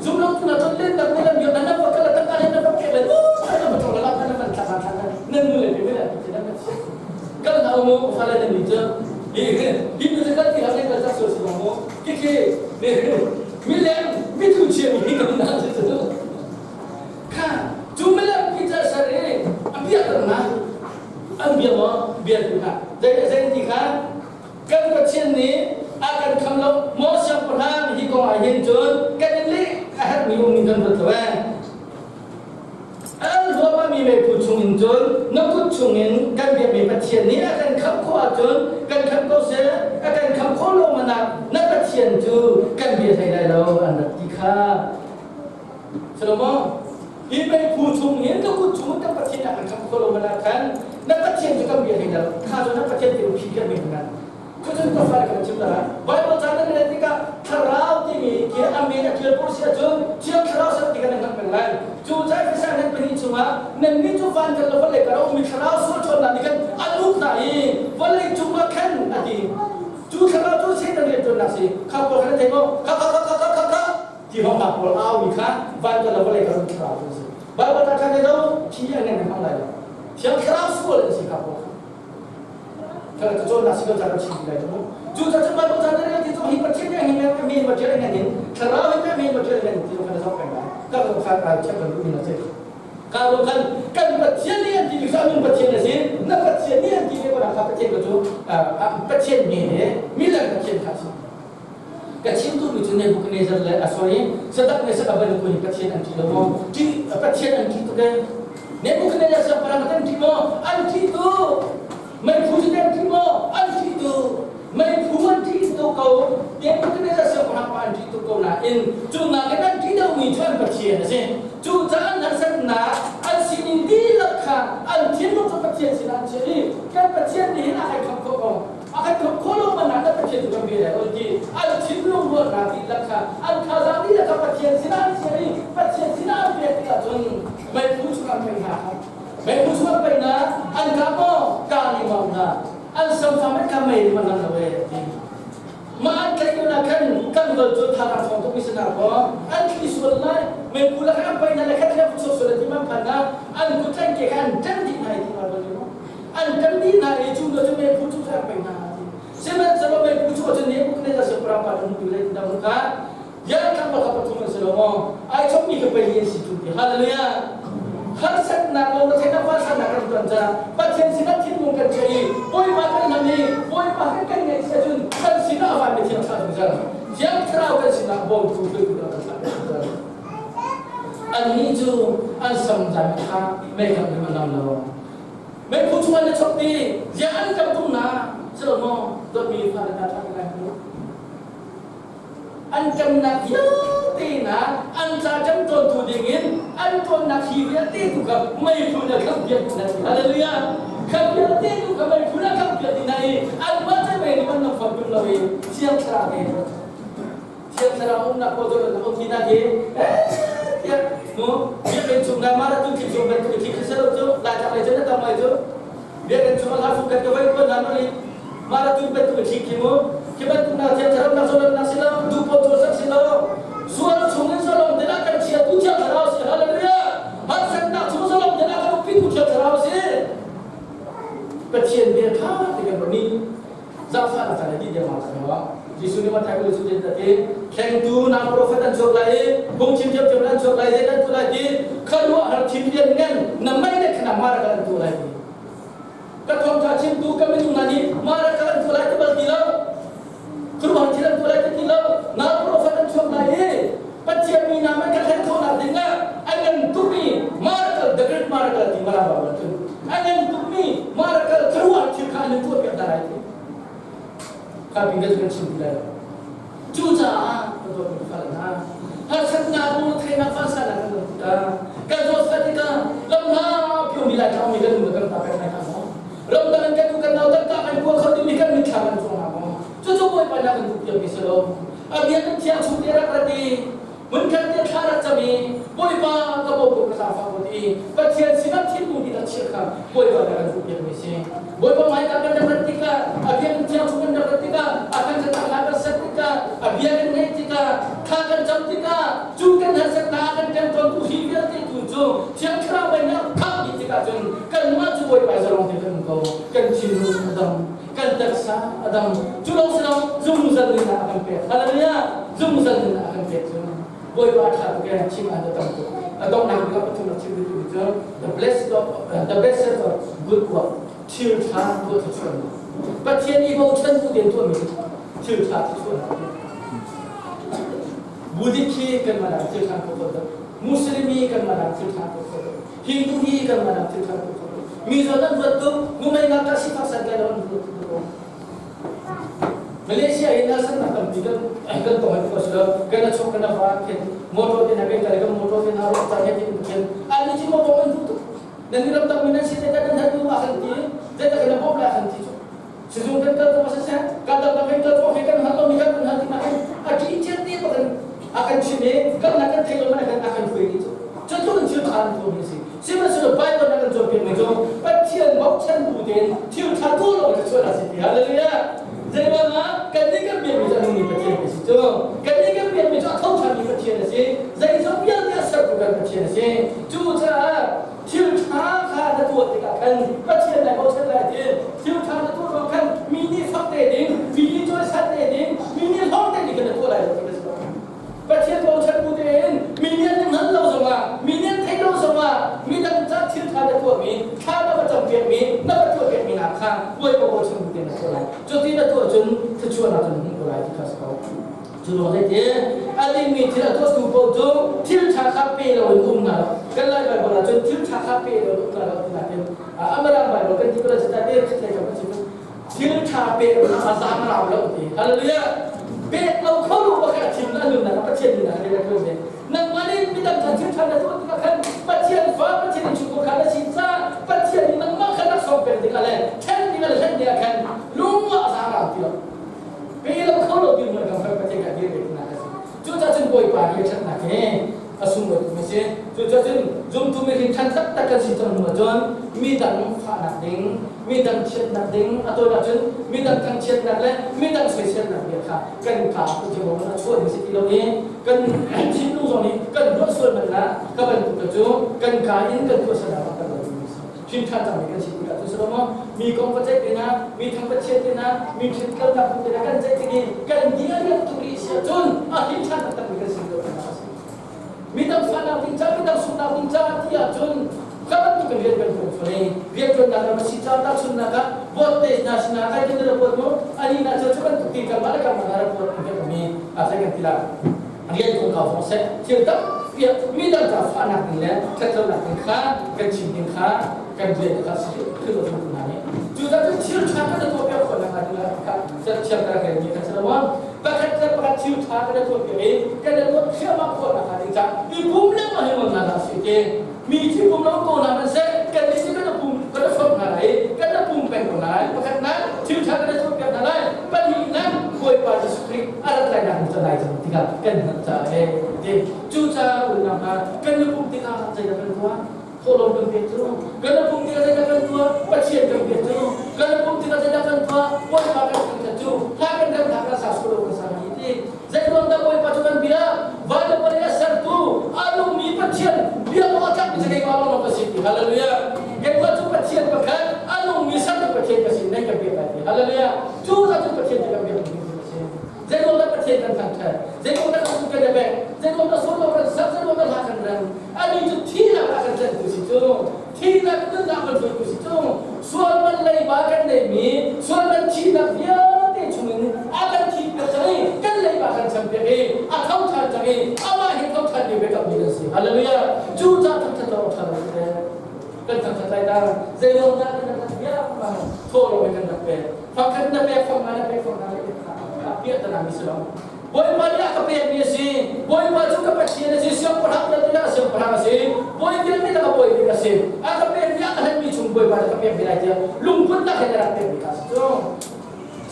zum lo tu na ton len tak milem biak na na pa kala tak na na pa ke le na pa chong la na na thla thla na nu le pe le ti na kal na mo fa le ni chu hi hi nu kal ti ha le kal tak so si mo ki ki ne mi lem mi tu chia mi kan na chu chu kha chu mi lem ki cha sar e a bia kan na an bia mo bia tu kha zai zai ti kha kan Pathian nih a kan kham lo maw siangpahrang hi kong ah hin cun kan in leh a herhmi um in kan ruat lo eh An huamami meiphu chungin cun na kut chungin kan biakmi Pathian nih a kan khamh khawh ahcun kan khamh ko seh, a kan khamh khawh lo man ah na Pathian cu kan bia hlei lai lo an rak ti kha. Salomo, hi meiphu chungin na kut chungin kan Pathian a kan khamh khawh lo man ah khan na Pathian cu kan bia hlei lai lo. Kha cu na Pathian ti phi kan mi hna. Cucun ka fale kan chim hna. Bible ca nan rel tikah thlarau timi khi a men a ṭial pur si ahcun Thiang Thlarau ser ti kha nan hngalh peng lai. Cu ca Efesa nan pahnih chungah nannih cu van kan lo vawlei kar a ummi thlarau sual ṭhawnnak nih khan a uk hna i vawlei cungah khan a ti. Cu thlarau cu Satan rianṭuannak si. Kha pawl kha na thei maw? Kha kha kha kha kha kha kha ti hong hna pawl a aumi kha van kan lo vawlei kar um thlarau cu a si. Bible ca khan zo thi a ngen hmang lai lo. Thiang Thlarau sual an si kha pawl kha. Kala cu cawnnak si lo ca kan chim ti lai cu. Cu ca cu Bible ca na rel ti cu hi Pathian nih hi men men ma ṭial ngan in thlarau hi men ma ṭial ngan ti kan zoh peng lai. Ka lo kha ka check kan duh mi na si. Ka lo khan kan Pathian nih an ti mi kha nun Pathian a si. Na Pathian nih an ti mi ko kha Pathian ko cu Pathian mi he milem Pathian kha si. Ka chim duhmi cu Nebuchadnezzar le a sorry Sadak le Abednego nih Pathian an ṭih lo maw? Ṭih Pathian an ṭih tuk ee. Nebuchadnezzar siangpahrang an ṭih maw? An ṭih tuk. Meiphu cu an ṭih maw? An ṭih tuk. Meiphu an ṭih tuk ko. Nebuchadnezzar siangpahrang pa an ṭih tuk ko nain cu nakin an ṭih deuhmi cu an Pathian a si. Cu caah an harsatnak an sining dihlak kha an thinlung cu Pathian sinah an chiah i kan Pathian nih hin a kan khamh khawh ko. A kan kham khawh lo man ah na Pathian cu kan bia lai lo ti an thinlung ruahnak dihlak kha an thazaang dihlak kha Pathian sinah an chiah i Pathian sinah an pek tikah cun meiphu chungah an pei hna. Meiphu chungah pei hna an kah maw? Kah lengmang hna. Samfang an ka mei man nan lo e ti. Ma an tlaih ko na khan kan dol cu tha ka thong tuk mi sana ko an thli sual lai mei pu la khan pai na le khat le sok sual ti ma phan na an ku tlaih ke khan tan di nai ti ma bol mo an tan di na i chu no chu mei pu chu sa pai na ti sihmanhsehlaw mei pu chu chu ne buk ne da se pra pa dum tu le da mu ka ya kan ba ka pathum an se lo mo ai chom mi ka pai hi si tu ti hallelujah. Harsatnak lo na theihnak harsatnak kan ton caah Pathian sinah thinlung kan chiah i Bawipa kan lam i Bawipa kan kan ngaih si ahcun kan sinah a vanmi thiang thlarau zungzal Thiang Thlarau kan sinah bawmtu hruaitu kan thlah zungzal. Annih cu an samzai kha mei kha an lam lo, meiphu chung an i chok ti ziah an kam tung na silo maw? Dawtmi fale hna, ṭha ngai mu. An ṭemnak vialte na an ca ṭem tawntu dingin an ṭawnnak hi vialte tu kha meiphu na khamh piak na ti. Hallelujah. Kha vialte tu kha meiphu na khamh piak ti na i anmah cu mei nih an nam fam tung lo i Thiang Thlarau he Thiang Thlarau umnak ko zawn an um ti na hi tiah mu biakinn chung na mara tu thil chung bantuk thil khi selo cu lai tlak lei cu na tam lai cu biakinn chung a fu kan ka vai ko na no mara tu bantuk thil khi mu khi bantuk na Thiang Thlarau na zawn na si lo du po chu sak si lo sual chung in zalong te na kan chia tu Thiang Thlarau si. Hallelujah. Harsatnak chung zalong te na kan upi tu Thiang Thlarau si. Pathian bia tha te kan ni zangfah na chan di dia ma sa Jesuh nih Matthai kul su tin ti thlengtu na profet an chuak lai i phungchim thiam thiam an chuak lai zei an tu lai ti kharuah har thim lian ngan na mai le khana mara kan tu lai ti ka thawngtha chimtu ka minung na nih mara kan tu lai ti bal ti lo, khuaruah har thil an tu lai ti ti lo. Na profet an chuak lai i Pathian mi na man ka thlen khawhnak ding ah an ngan tukmi miracle, the great miracle ti mara ba cun an ngan tukmi miracle, khuaruah har thil kha an tuah piak hna lai ti kha pin kan chim ti lai lo. Cucaah ka dawtmi fale hna, harsatnak mu theinak falsana kan um tikah, kan zawtfah tikah, lam hla phiomi lai tlangmi kan nu le kan pa kan ngai hna maw? Ramdang in kan u kan nau kan ta kan kua kho dingmi kan mitthlam kan cuang hna maw? Cucu Bawipa nih a kan duhpiakmi si lo. A bia kan thiang chung te rak rat i hmunkhat te thla rak cam i Bawipa ka bawm ko, ka zaangfah ko ti i Pathian sinah thinlung nih a chiah kha Bawipa nih a kan duhpiakmi si. Bawipa hmaika kan rak rat tikah, a bia kan thiang chung kan rak rat tikah, a kan catak hla kan set tikah, a bia kan ngaih tikah, thla kan cam tikah, cu kan harsatnak a kan ṭemṭawntu hi vialte tu cu Thiang Thlarau mei nih a khangh dih tikah cun kanmah cu Bawipa zalong te kan um ko. Kan thinlung a dam, kan taksa a dam. Cu lawng si lo, zungzal nunnak a kan pek. Hallelujah! Zungzal nunnak a kan pek cu Bawipa ṭha tuk ee, chim ah na tam tuk. A donghnak bik ah pathum rak chim duhtu cu the blessed of the blessed of good work, thil ṭha tuah thluachuahnak. Pathian i bochan bu tein tuahmi thil ṭha thluachuahnak. Buddhist hi kan mah thil ṭha ko ko, Muslim hi kan mah thil ṭha ko ko, Hindu hi kan mah thil ṭha ko ko. Mi zawn an ruat tuk, mumei ngakṭah sifak santlai lo an ruat tuk ko. Malaysia in harsatnak tampi kan kan tong ai ko si lo, kan a chok kan a va khin motor te na kan kal kan motor te na ro ta he tin khin an ni chi mo bom an duh tuk. Nan ni ram tam mi nan si te kan nan du a kan ti te ta kan bom la kan ti chu sizung kan kal ko sa kan dam kan kal ko he kan hal lo mi kan kan hal ti ma kan a ti chen te ba kan a kan chim i kan na kan thei lo ma kan a kan hruai ni chu cu tluk in thil tha an tu mi si. Sihmanhsehlaw Bible na kan cawnpiak mi cu Pathian bochan bu tein thil tha tu lo ka chuah si ti. Hallelujah. Zeiruangah kan nih kan biakmi cu a nungmi Pathian a si cu. Kan nih kan biakmi cu a tho ṭhanmi Pathian a si. Zeizong vialte a sertu kan Pathian a si. Cucaah thil ṭha kha na tuah tikah khan Pathian nai bochan lai ti. Thil ṭha na tuah ruang khan mi nih fak te ding, mi nih cawisan te ding, mi nih hlawm te ding kha na tuah lai lo ti ka si. Pathian bochan bu tein mi nih an hngal lo zongah, mi nih an theih lo zongah, midang ca thil ṭha na tuahmi, thla na va campiakmi, na va tuahpiakmi hna kha Bawipa bochan bu tein na tuah lai. Cuti na tuah cun thluachuahnak cu na hmuh ko lai ti kha si ko. Cu lawng zeiti a dingmi thil a tuahtu paoh cu thil ṭha kha pe loin um hna lo. Kan Lai Baibal ah cun thil ṭha kha pe loin um hna lo ti nakin Amarang Baibal kan ti ko lai cu ta te khat lei kam kan si. Thil ṭha pek na a zaang rau lo ti. Hallelujah. Pek lo kho lu pakhat thim na nunnak Pathian nunnak a kho ve. Nangmah nih midang kha thil ṭha na tuah tikah khan Pathian fa, Pathian in chungkhar kha na si ca Pathian nih nangmah kha laksawng pek tikah le ṭhen tikah le hlen tikah khan lung ah a zaang rau ti lo. Pe lo kho lo ti mun kan Pathian kha dir ve tinak a si. Cucaah cun Bawipa hi a ṭhatnak hi a sunglawi tuk a si. Cucaah cun zumtu mi hin ṭhan taktak kan si cang hnu ahcun midang fahnak ding. Midang chiatnak ding a tawinak cun midang thangchiatnak le midang soiselnak bia kha kan kaa kut a chuah ding si ti lo i kan thinlung zong nih kan ruah sual man la ka bantuk ka cu kan kaa in kan tuah salah kan lo hrim than cang mi kan si tikah cu silo maw mi kong va ceih te na mi thang va chiat te na mi thin kalnak te na kan ceih tik i kan dia lian tuk rih si ahcun a him than taktak mi kan si lo midang fahnak ding ca midang sungnak ding ca ti ahcun ka bantuk in rian kan tuan sual i rian tuannak ram a si ca tahchunnak ah vote te hna sinah kai kan report mu ani na cu bantuk ti kan mah le kan mah report kan kan mi a sai kan ti la rian kong kau zong seh thil tampi midang ca fahnak ding le ṭhatlonak ding kha kan chim ding kha kan rian kha si thil lo hna nih cu ca cu thil ṭha kan tuah piak khawh nak ding kha thiam kan rel mi kan si lo pakhat le pakhat thil ṭha kan tuah piak i kan tuah thliahmah khawh nak ding ca i pum lengmang hi mon na si te mi thi pum lo ko na man seh kan nih kan pum kan fam hna lai kan pum peng ko lai pakhat nak thil ṭha kan tuah piak hna lai pahnih nak Bawipa Jesuh Khrih a rat lai nak ca lai cang tikah kan hngalh caah he ti cu caah unau hna kan i pum tikah zeidah kan tuah thawhlawm kan pek cu kan pum tikah zeidah kan tuah Pathian kan pek cu kan pum tikah zeidah kan tuah Bawipa kan thangṭhat cu hla kan kan hla kan sa solo kan sa hi ti zeiruang dah Bawipa cu kan bia van le vawlei a sertu a nungmi Pathian bia awk a tlakmi cu keimah lawnglawng ka si ti hallelujah keimah cu Pathian pakhat a nungmi sertu Pathian ka si nan ka biak lai ti hallelujah cu zat cu Pathian cu kan biak mi si zeiruang dah Pathian kan thangṭhat zeiruang dah kan kan bek zeiruang dah solo kan sak zeiruang dah hla kan rem ani cu thihnak ah kan tlantu si cu thihnak nunnak kan hruaitu si cu sual man leiba kan neimi sual man thihnak vialte chungin a kan thih piak cang i kan leiba kan cham piak i a tho ṭhan cang i amah hi tho ṭhan mi biakam mi kan si hallelujah cu ca thangṭhat lo ṭha lo kan thangṭhat lai ta zeiruang dah kan rak bia bang thawhlawm in kan rak pek fakhat na pek fang na pek fang na pek piah ta mi si lo Bawipa nih a ka pekmi a si Bawipa cu ka Pathian a si siangpahrang na tilah siangpahrang a si bawi vialte ka bawi bik a si a ka pekmi a ka hlenmi chung Bawipa nih ka pek ve lai tiah lungput nak he na rak pekmi kha a si cu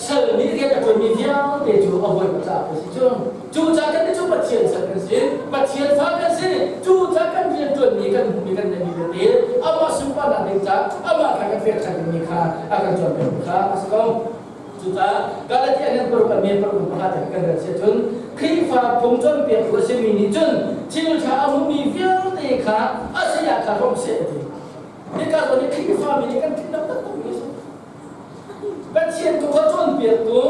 sal nih rian a ṭuanmi vialte cu a bawipa caah a si cu cucaah kan cu Pathian sal kan si Pathian fa kan si cucaah kan rian ṭuanmi kan hmuhmi kan neihmi vialte amah sunparnak ding caah amah kha kan pek ṭhan dingmi kha a kan cawnpiakmi kha a si ko cucaah Galatia nan paruk a men paruk pakhat kan rel si cun Khrihfa phung cawnpiaktu a simi nih cun thil ṭha a hmumi vialte kha a saya kha hrawm seh a ti hika zawn i Khrihfa mi nih kan thin taktak mi a si Pathian tu kha cawnpiaktu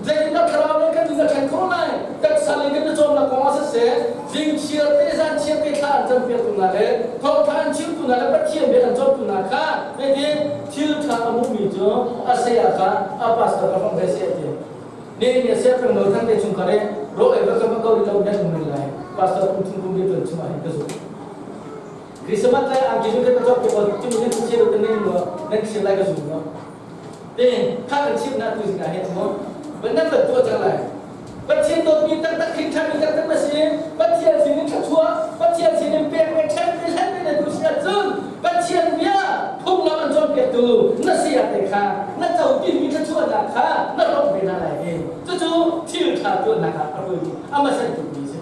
zeitindah thlarau lei kan nun a ṭhen khawh lai taksa lei kan i cawmnak kong ah siseh zingchiar te zanchiar te thla an campiaktu hna le thawngṭha an chimtu hna le Pathian bia an cawmtu hna kha zeitin thil ṭha a hmuhmi cu a saya kha a pastor ka hrawng ve seh a ti ne ni a sia peng lo thang te chung kar i ro ei va ka va ko rih lo nan um lai pastor kum thum kum rian ṭuan chung ah hin ka zumh Christmas lai ang ki ke ka ko chu nan chim lo nan lo nan chim lai ka zum no te kha kan chim na tu zina he mo ban nan ban tu chang lai Pathian dawt mi tak tak khin than mi tak tak na si Pathian sin in thachua Pathian sin in pek me then me hlen me na tu si cun Pathian bia phunglam an cawn piak tu na si te kha na co ti mi thachua na kha na rom ve na lai he cucu thil tha tu na kha a rui ama san tu mi si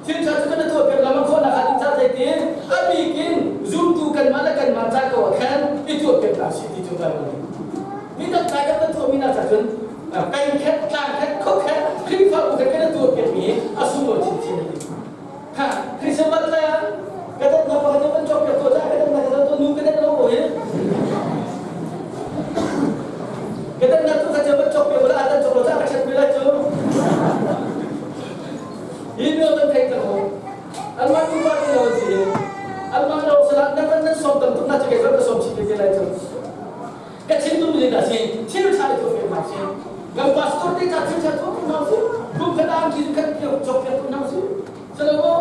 Thil ṭha cu kan i tuahpiak lengmang khawh nakhnga ding caah zeitin a bik in zumtu kanmah le kanmah ca ko ah khan i tuahpiak hna usih ti cu kan ruah. Midang tlai kan tuahmi hna cah cun peng khat, tlang khat, khua khat, Khrihfabu khat kan i tuahpiakmi hi a sunglawi chinchin a ti. Kha Christmas lai ah ka dat na pakhat kan cawkpiak tuah cah ka dat na ka dat nu ka dat lo ko hi. Ka dat na tu kha kan cawkpiak wala atan cawk lo cah ka chat lai cu. Hi mio kan theih tak ho. Anmah tu pa ti lo si. Anmah lo salah na kan nan som tam tuk na che ka som chi te lai chu. Ka chin tu mi da si thil tha tu fe ma si. Kan pastor te ka thil tha tu na si. Kum khat am chi khat ke chok ke tu na si. Salo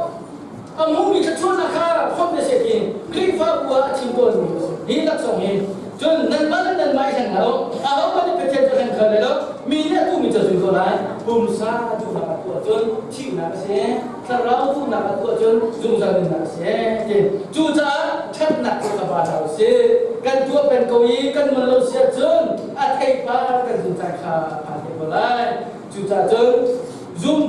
amu mi kha chon na kha khom ne se tin Khrihfa bu ah a chim tawn mi hi lak song hi cun nan mah le nan mah i hleng hlah u aho hmanh nih Pathian cu hleng kho lai lo mi nih a tuhmi cu a zun ko lai pumsa duhnak a tuah cun thihnak a si thlarau duhnak a tuah cun zungzal nunnak a si ti cucaah ṭhatnak cu ka pa hna u sih kan tuah peng ko i kan ngol lo si ahcun a theipar kan zun caan kha phan te ko lai cucaah cun zum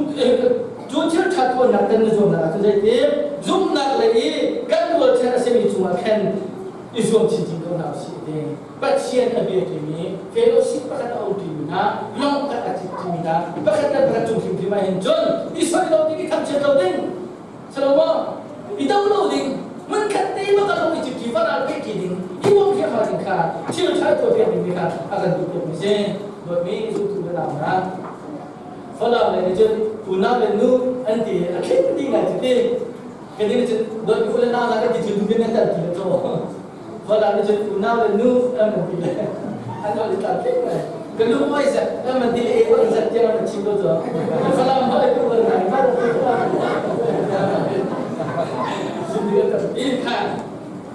cu thil ṭha tuahnak kan i zuamnak ah cun zeitin zumhnak lei i kan rualchan a simi cungah khan i zuam chinchin ko hna usih ti. Pathian Pathian a bia ṭimi, fellowship pakhat a um ṭimi hna, lawng pakhat a cit ṭimi hna, pakhat le pakhat cung hrimhrim ah hin cun i soi lo ding, i thangchiat lo ding, silo i do lo ding, hmunkhat te bak a i cit ṭi varal peh ṭi ding, i bawm hriamhma ding kha thil ṭha tuah piak ding kha a kan duh piakmi si. Dawtmi zumtu na nau hna, Falam le nih cun unau le nu an ti a thling ding lai cu ti. Kan nih cun dawtmi u le nau hna kan ti cu nu kan tal ti le caw. Falam nih cun unau le nu an man ti le an holh i tla thling lai. Ka lu oi zat an man ti le e oi zat tiang an chim ko cu. Falam holh i tu kan ngai ma Sin kha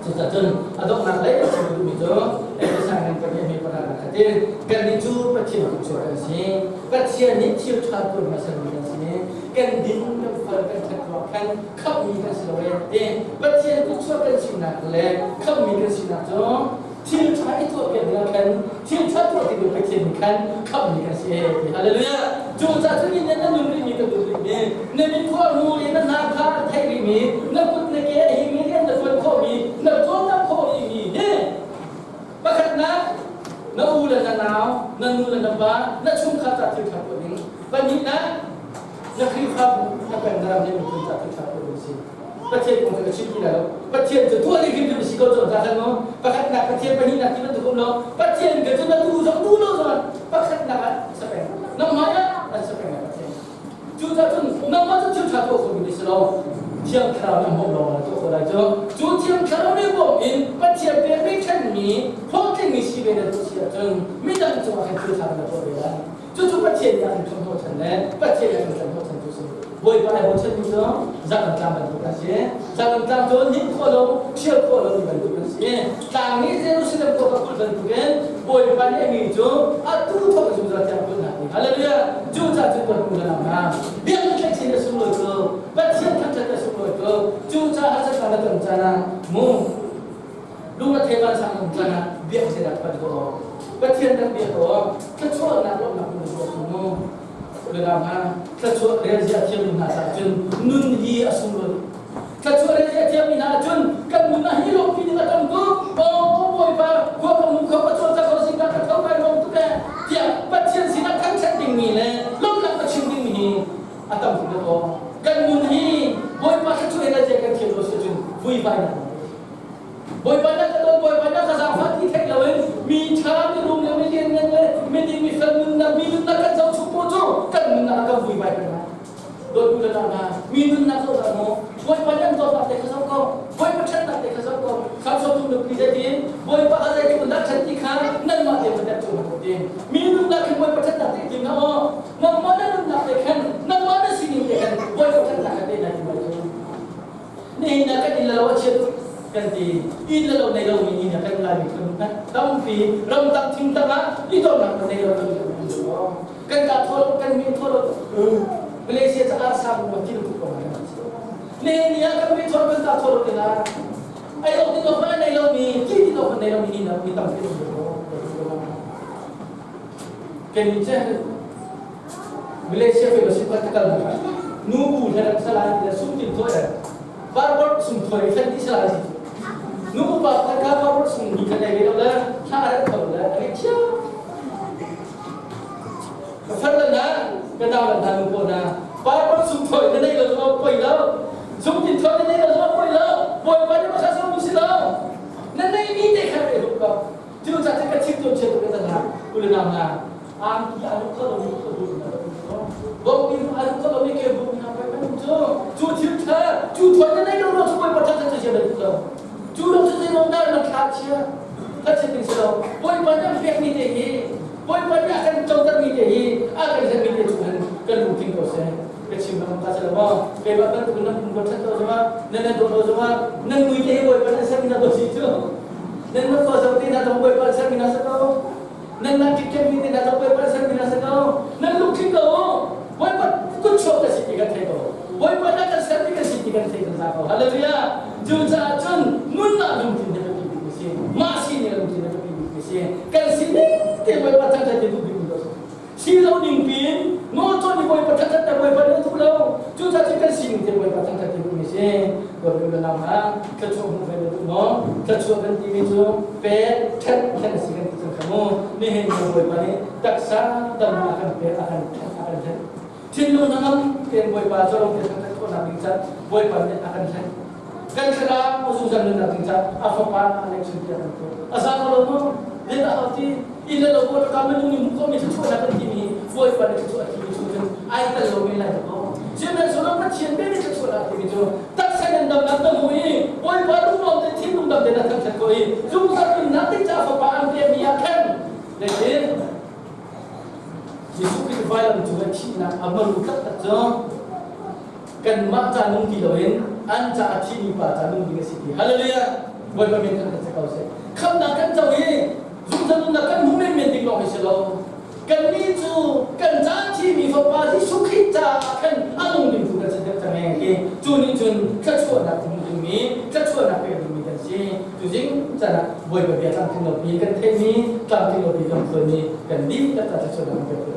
Cucacun a donghnak lei a chim duhmi cu Efesa ngan pahnih mi pakhat ah khatin kannih cu Pathian kutchuak kan si. Pathian nih thil ṭha tuan hmasami kan si. Kan din kan fal kan ṭhat ruang khan khamhmi kan si lo e ti. Pathian kutchuak kan sinak le khamhmi kan sinak cu thil ṭha i tuah piak dingah khan thil ṭha tuah ti Pathian nih khan khamhmi kan si e ti. Hallelujah! Cu caah cun na nun rihmi ka nun rihmi na mitkhua hmu i na hna kha a theih rihmi na kut na ke a him i rian na ṭuan khawhmi na ṭuannak khawh rihmi hi pakhatnak na u le na nau na nu le na pa na chungkhar ca thil ṭha tuah ding pahnihnak na Khrihfabu na peng na ram le miphun ca thil ṭha tuah ding si Pathian kong cu ka chim ti lai lo Pathian cu tuah ding hrimhrim si ko cu ta khan mu pakhatnak Pathian pahnihnak ti bantuk um lo Pathian ka cu na tu zong tu lo zong pakhatnak ah sa peng nangmah ah an sa peng Pathian cu ta cun nangmah cu thil ṭha tuah kho mi si lo Thiang Thlarau nih bawmh lo na tuah kho lai cu cu Thiang Thlarau nih bawmh in Pathian pekmi ṭhenmi hlawhtlingmi si ve na duh si ahcun midang cungah khan thil ṭha na tuah ve lai Cucu Pathian nih a kan ṭhamhnawhchan le Pathian nih a kan ṭamhnawhchan cu si. Bawipa ai bochanmi cu zalam tlang bantuk an si. Zalam tlang cu nih khawh lo, ṭhial khawh lo mi bantuk an si. Tlang nih Jerusalem khua ka kulh bantukin Bawipa nih a mi cu atu thawk in zungzal tiang kulh hna ti. Hallelujah! Cucaah cun kan hmu hna hna. Biakinn tlaihchin a sunglawi ko. Pathian thangṭhat a sunglawi ko. Cucaah harsatnak na ton caan ah mu lung a thei vansang um caan ah biak zeidah pan ko awk Pathian kan biak awk thluachuahnak lawmhnak hun tuah ko mu Biakam ha thluachuah relzia thiammi hna caah cun nun hi a sunglawi thluachuah relzia thiammi hna cun kan nun ah hi lawmpi ding a tam tuk aw Bawipa khua ka mu kho ka cawlcang ko sing ka tho kai lawm tuk e tiah Pathian sinah thangṭhat dingmi le lawmhnak ka chim dingmi hi a tam tuk dawh aw kan nun hi Bawipa thluachuah relzia kan thiam lo si cun vuivainak Bawipa na ka dawt, Bawipa na ka zaangfah ti theih loin mi ṭha, mi rum le mi lianngan le miding mi fel nunnak, mi nunnak kan zohchuk paoh cu kan nunnak ah kan vuivai peng lai. Dawttu le hna, mi nunnak zoh dah maw? Bawipa nan dawtnak te kha zoh ko. Bawipa ṭhatnak te kha zoh ko. Samson tu nupi zeitin Bawipa kha zeitluk in dah ṭhat ti kha nanmah te va dep cu na ti. Mi nunnak khin Bawipa ṭhatnak te tim na aw. Nangmah na nunnak te khan, nangmah na sining te khan Bawipa ṭhatnak kha te na ti lai cu. Nihin ah kan inn le lo a chia tuk kan ti. Inn le lo nei lomi inn ah kan Lai miphun tampi ramtang thingtang ah i dornak na nei lo kan kan ka thaw lo kan mi thaw lo Malaysia ca arsa bu ma thil tuk ko Nihin ni ah kan mi thaw kan ka thaw lo ti lai ai lo ti lo ma nei lo mi ti ti lo nei lo mi ni na mi tampi kan ni che Malaysia fellowship kan kal na nu bu he rak salai ti sum tin thoi barbar sum thoi khan ti salai si nu bu pa kha ka barbar sum ni khan ai lo la tha ra tho la ai chia ka far la na ka daw la na nu ko na barbar sum thoi na nei lo zo poi lo sum tin thoi na nei lo zo poi lo boi pa ni ma kha so mu si lo na nei mi te khan ai ru ko chu cha ka chim to che to ka na ulanam na angki anu kho lo mi kho bu na bong mi anu kho lo mi ke bu na pai man chu chu thil tha chu thoi na nei lo ro chu poi patha cha che lo chu lo chu lo na na thla chia tha che ting lo poi pa na pek mi te hi poi pa na kan chong tar mi te hi a kan san mi te chu han kan lu ting ko se ka chim na ka sa lo ke ba kan tu na ko tha to zama na na do lo zama nan mui te hi poi pa na san na do si chu nan na ko sa te na to poi pa san mi na sa ko Nan nan kikkem mi te na zo Bawipa san mi na sa ko. Nan lungthin ko. Bawipa kut chuak ka si ti kan thei ko. Bawipa na kan ser ti kan si ti kan thei kan za ko. Hallelujah. Cu caah cun nunnak lungthin na biapi bik si. Mah si nih lungthin na biapi bik si. Kan si ning te Bawipa thangthat ti duh bik mi si lo ning pin nawl cawn i Bawipa thangthat te Bawipa nih a duh lo. Cu caah cun kan sining te Bawipa thangthat ti duh mi si. Bawipa lam ah thluachuah hmuh ve na duh maw? Thluachuah kan timi cu pek, ṭhen, khen a si kan ti cang. se mu. Nihin ni Bawipa nih taksa damnak a kan pek, a kan a kan thenh. Thinlung hnangam tein Bawipa cu ro te thangthat khawhnak ding ca Bawipa nih a kan thenh. Kan thlarau zungzal nunnak ding ca a fapa a neih chun tiah kan tuah. A za ko lo maw? Len a hau ti. Inn le lo bawi ka minung nih hmuh khawhmi thluachuahnak kan timi Bawipa nih thluachuah a timi chung cun ai tel lo men lai ko. Sihmanhsehlaw Pathian bia nih thluachuahnak a timi cu taksa nan damnak na hmu i Bawipa lungnuam te thinlung dam te na thangṭhat ko i zungzal nunnak ding caah fapa an pekmi ah khan zeitin Jesuh Khrih vailam cung i thihnak a maru taktak cu kanmah ca nung ti loin an ca a thimi pa ca nung ding a si ti. Hallelujah! Bawipa min thangṭhat si ko seh. Khamhnak kan co i zungzal nunnak kan hmu menmen ding lawng hi si lo. Kannih cu kan ca thimi Fapa Jesuh Khrih caah khan a nung ding tu kan si deuh cang eng hi. Cu nih cun thluachuahnak hmu dingmi, thluachuahnak pek dingmi kan si. Tuzing can ah Bawipa bia tlamtling lopi kan theihmi, tlamtling lopi kan phuanmi kan dihlak ca thluachuahnak kan pek.